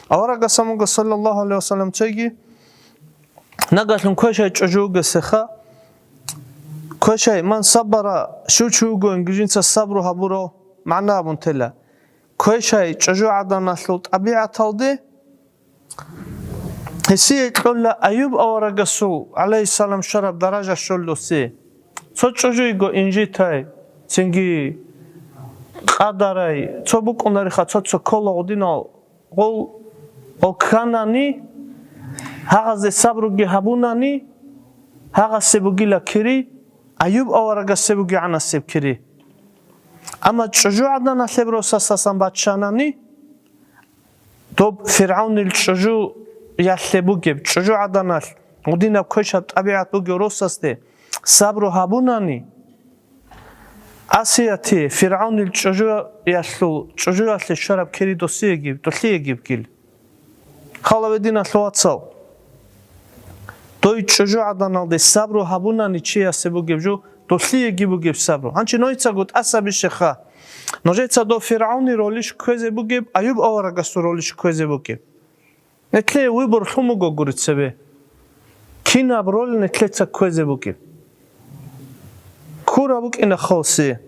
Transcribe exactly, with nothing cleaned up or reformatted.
Аварагас амуго, саллаллагьу гӀалайгьи вассалам, цоги: «Нагагьлъун квешай чӀужу вугесеха, квешай, ман саббара, щив чи вугониги жинца сабру гьабурав», магӀна абун тела. Квешай чӀужугӀаданалъул тӀабигӀаталде гьесие кьола Аюб аварагасул, гӀалайгьиссалам, щвараб даража щоллъуси. Цо чӀужуйго инжитай, цинги къадарай, цо букӀунариха, цо-цо ккола гъудинал гъол, гъол кканани, гьагъазде сабруги гьабунани, гьагъасе бугила кири, Аюб аварагасе бугегӀанасеб кири. Амма чӀужугӀаданалъеб росасасан баччанани, доб ФиргӀавнил чӀужуялъе бугеб, чӀужугӀаданалъ гъудинаб квешаб тӀабигӀат бугев росасде сабру гьабунани, Асияти ФиргӀавнил чӀужуялъул, чӀужуялъе щвараб кири досиеги, долъиегибгил. Халаве, диналъул вацал, дой чӀужугӀаданалде сабру гьабунани чиясе бугеб жо, долъиеги бугеб сабру. Гьанчи нойцаго тӀаса бищеха. Нужеца дов ФиргӀавнил ролищ кквезе бугеб, Аюб аварагасул ролищ кквезе бугеб? Нетлъе выбор лъун буго гури цебе. Кинаб роль нетлъеца кквезе бугеб? Ккураб букӀина халси.